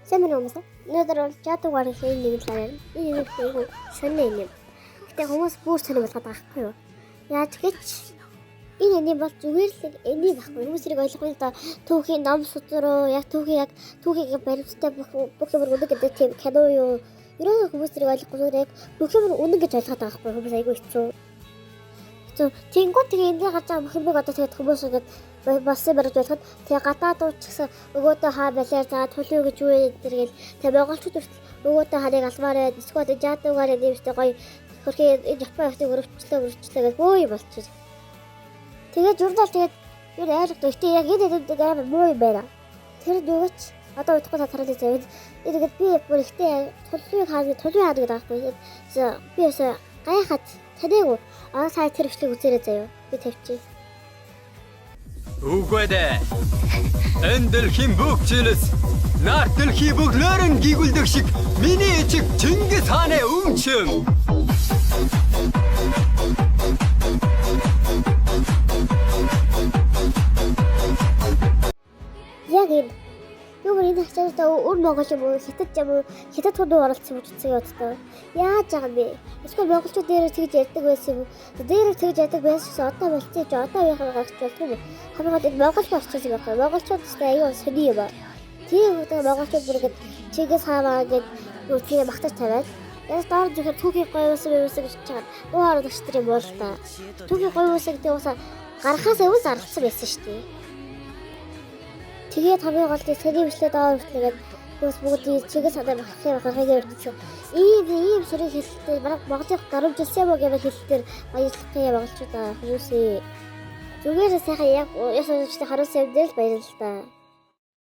Сайн байна уу хүмүүс? Өнөөдөр бол Жадугаар хийн нэг талаар ярина. Энэ нэг айгүй сонин юм. Гэтэ хүмүүс бүр сонин болгоод байгаа байхгүй юу? Яаж гэж энэ эний бол зүгээр л нэг эний байхгүй. Хүмүүс тэрийг ойлгохгүй л да. Түүхийн ном судруу, яг түүхийн яг түүхийг баримттай бүх юм үнэн гэдэг тийм кино юу? Ерөөсөө хүмүүс тэрийг ойлгохгүй зүгээр яг бүх юм үнэн гэж ойлгоод байгаа байхгүй юу? Хүмүүс айгүй хэцүү. Хэцүү. Тэнгүү тэгээ эндээ гарч байгаа бүх юмыг одоо тэгээд хүмүүс ингээд болсон барьж болоход тэгээ гадаадууд ч гэсэн өгөөдөө хаа балиар за төлөө гэж юу вэ энэ гэл тэгээ монголчууд хүртэл өгөөдөө хааныг алмаар байд эсвэл жаадуугаар нэмжтэй гоё хөрхи энэ Япон ихтэй өрөвчлөө гэж бөө юм болчих. Тэгээд журнал тэгээд юу ойлгодог. Гэтэ яг энэ хэдэн амар муу юм байна. Тэр нөгөөч одоо удахгүй та тараад заяа. Энэ ингээд би бүр ихтэй төлөвийг хаа төлөв хаа гэдэг байхгүй. Би өсөө гайхаад таниагүй. Аа сая тэр бичлэг үзээрэй заяа. Би тавьчих. Үгүй дээ. Энэ дэлхийн бүх зүйлс нар дэлхий бүх лөрөн гигүүлдэг шиг миний ичиг Чингис хааны өмчм. Яг энэ. Юу гэр энэ хачаалдаа өр монгол юм уу, хятад юм уу, хятад хүн рүү оролцсон юм уу боддог. Яаж байгаа юм бэ? Эсвэл монголчууд дээрээ тэгж ярьдаг байсан юм уу? Дээрээ тэгж ярьдаг байсан гэсэн одоо болцсон чи одоо үеийнхэн гарч болдгоо юм. Хамгийн гол энэ монгол хүн орчихсон юм байна. Монголчууд ч аюу сони юм аа. Тийм үү монголчууд бүр ингэж Чингис хаан гээд юу тийм магтаж тавиад яг доор зөвхөн түүхийг гоё байсан байсан гэж чагаад дуу харуулагч нар юм бол та. Түүхийг гоё байсан гэдэг уусаа гарахаас өмнө зарлцсан байсан шүү дээ. Тэгээд хамгийн гол нь сэний бичлээ доор хүртэл хүмүүс бүгд Чингис хаанаа багхыг гаргахыг өртсөн. Ийм сөрөг хэлэлтэй бараг Монголыг дарамжилсан юм уу гэх хэлэлтээр баярлах юм монголчуудаа хүмүүсээ. Зүгээр сайхан яг яс унштай харуулсан юм дээр л баярлалаа.